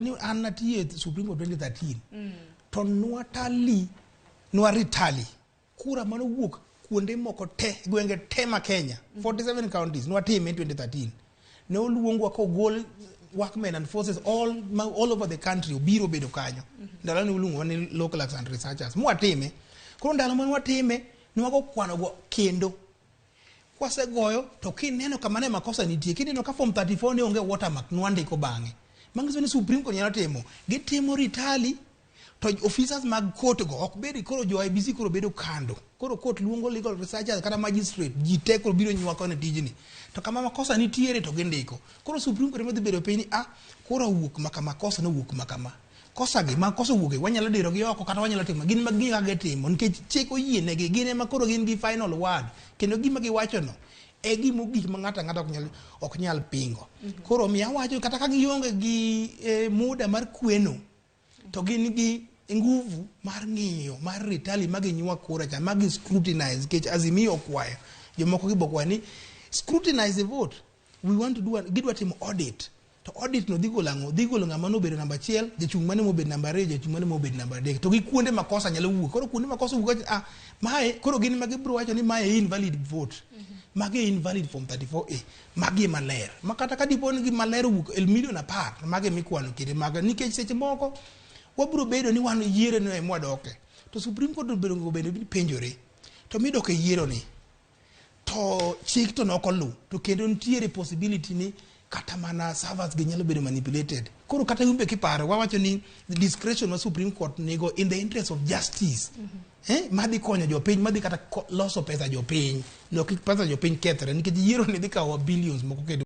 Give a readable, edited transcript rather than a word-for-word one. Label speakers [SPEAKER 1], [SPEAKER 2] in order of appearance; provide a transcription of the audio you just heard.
[SPEAKER 1] Ni an natiye Supreme Court 2013 to nwatali nwaritali kura manowuok kuonde moko te, gwenge te ma Kenya, 47 counties nwatime 2013. Ne oluongwa kogol workmen and forces all, all over the country obiro bedo kanyo. Ndalo ne oluongowa ni law clerks and researchers mwatime. Koro ndalo mane watime nwago kwano go kendo kwasegoyo to kineno kama ne makosa nitie, kineno ka form 34 ne onge watermark, nwandiko bang'e. Manyiso ni Supreme Court nyalo timo, gitimo retally to officers mag court go ok bed koro jo IEBC koro bedo kando. Koro court luongo legal researchers kata magistrate, ji te koro biro nywako ne tijni. To kama makosa nitiere to gindiko. Koro Supreme Court ema dhi bedo piny ni ah, koro owuok makama, kosa nowuok makama. Kosa gi ma kosa owuok wanyalo diro gi oko kata wanyalo timo gin ma ging'eyo kaka gitimo nikech chik oyienegi, gin ema koro gin gi final word kendo gima giwacho no e gima ogik ma ng'ato ang'ata ok nyal pingo. Koro omiyo awacho kata ka gionge gi muda mar kweno to gin gi nguvu mar ng'iyo mar retally ma ginywak kura cha ma gi scrutinize, nikech Azimio okwayo jomoko gi bokwayo ni scrutinize the vote, we want to do gidwa timo audit. To audit no dhi golo ang'o? Dhi golo ng'ama nobedo namba 1, jachung' mane mobedo namba 2, jachung' mane mobedo namba 3, to gi kuonde ma kosa nyalo wuok. Koro kuonde ma kosa wuok, ah, mae koro gin ma gibiro wacho ni mae invalid vote, magi invalid form 34A, magi maler ma kata ka dipo ni maler owuok e milion 10, magi mikwano kinde maga, nikech seche moko wabiro bedo ni wan yiero no ema wadoke to Supreme Court obedo bedo ni penjore to midok e yiero ni to chik to nok oluw, to kendo nitiere possibility ni kata mana servers gi nyalo bedo manipulated. Koro kata yumbe kiparo wawacho ni the discretion ma Supreme Court nigo in the interest of justice, madhi konyo jopiny, madhi kata loso pesa jopiny no kik pesa jopiny kethre, nikech yiero ni dhi kawo billions moko kendo.